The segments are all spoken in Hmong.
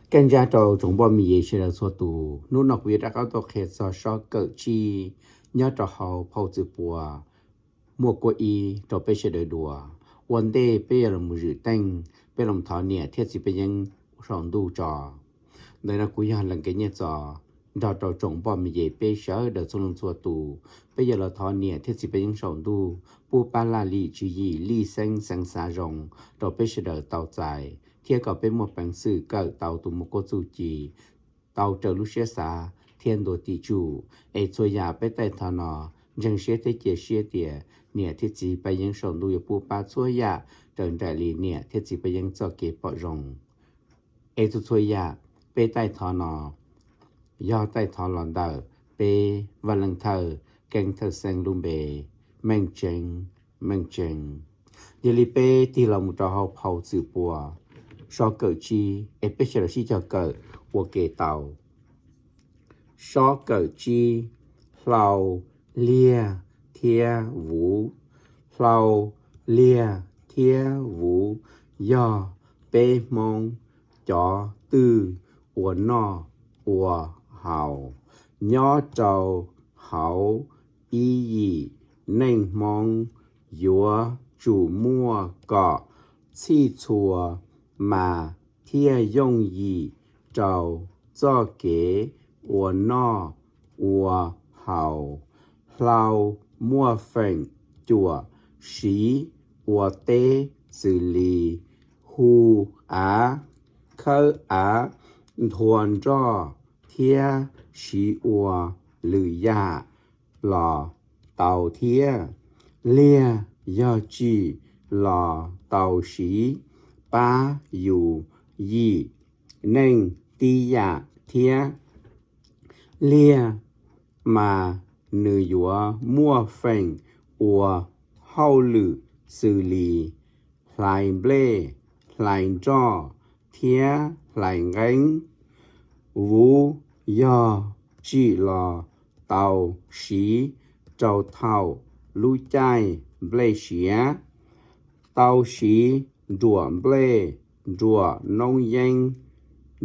Keej ntxawm rau tsoom poj me nyuam sawv daws txhua tus, hnub no kuv yuav rov qab tuaj qhia txog sob kawm tsib nyob rau hauv phau Txwm Puas muaj kuab ib rau peb sawv daws dua. Ua ntej peb yuav los mus zwm teej, peb los thov niam thiab txiv paj yeeb saum ntuj tso. Ntawm no kuv yog Leej Kev Nyiaj Txos nrog rau tsoom poj me nyuam peb sawv daws txhua leej txhua tus, peb yuav los thov niam thiab txiv paj yeeb saum ntuj pub pab laj lim tswv yim lij xeeb xeev xav zoo rau peb sawv daws tau txais thiab kom peb muaj peev xwm kawm tau tus muaj kuab txuj ci, tau raws lub siab xav thiab ntuas tim tsum. Es txhua yam peb taij thov no, ntseeg siab thiab cia siab tias niam thiab txiv paj yeeb saum ntuj yuav pub pab txhua yam raws nraim li niam thiab txiv paj yeeb txoj kev pom zoo. Es txhua txhua yam peb taij thov no yog taij thov los ntawm peb Vaj Leej Thawj Keeb Thawj Xeeb lub npe, Meej Tseeb, Meej Tseeb. Yog li peb tig los mus rau hauv phau Txwm Puas sob kawm tsib es peb sawv daws sib cog kawm ua ke tau. Sob kawm tsib, hlau, liag thiab vuv. Hlau, liag thiab vuv yog peb Hmoob cov twj ua noj ua haus. Nyob rau hauv ib yim neej Hmoob yuav tsum muaj kom txhij txhua mas thiaj yooj yim rau txoj kev ua noj ua haus. Hlau muaj feem cuam siv ua teb xws li hu av, khawb av, nthua nroj thiab siv ua lwm yam los tau thiab. Liag yog tsim los tau siv pab yus yim neej tib yam thiab. Liag mas nws yuav muaj feem ua hauj lwm xws li hlais nplej, hlais nroj thiab hlais nqeeb. Vuv yog tsim los tau siv rau thaum lub caij nplej siav, tau siv nruam nplej, nruam noob yeeb,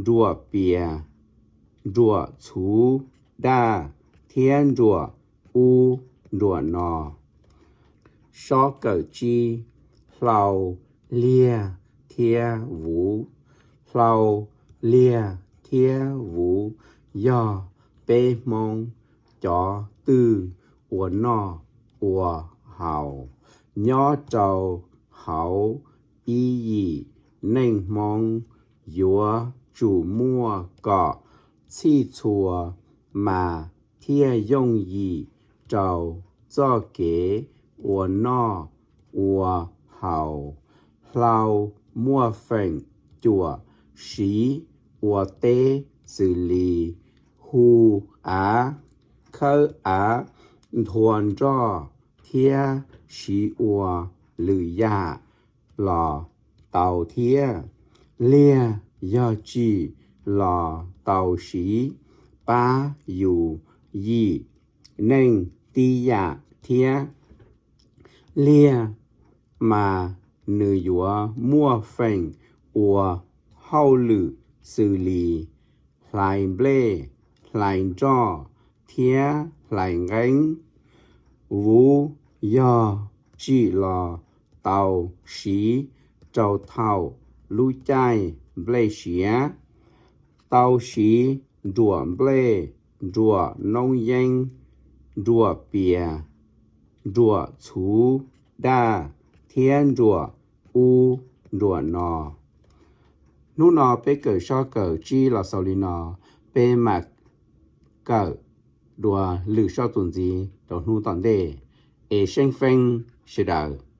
nruam pias, nruam txhuv daj thiab nruam ub nruam no. Sob kawm tsib, hlau, liag thiab vuv. Hlau, liag thiab vuv yog peb Hmoob cov twj ua noj ua haus. Nyob rau hauv ib yim neej Hmoob yuav tsum muaj kom txhij txhua mas thiaj yooj yim rau txoj kev ua noj ua haus. Hlau muaj feem cuam siv ua teb xws li hu av, khawb av, nthua nroj thiab siv ua lwm yam los tau thiab. Liag yog tsim los tau siv pab yus yim neej tib yam thiab. Liag mas nws yuav muaj feem ua hauj lwm xws li hlais nplej, hlais nroj thiab hlais nqeeb. Vuv yog tsim los tau siv rau thaum lub caij nplej siav, tau siv nruam nplej, nruam noob yeeb, nruam pias, nruam txhuv daj thiab nruam ub nruam no. Hnub no peb kawm sob kawm tsib los xaus li no, peb mam kawm dua lwm sob txuas ntxiv rau hnub tom ntej, es seeb feeb sawv daws.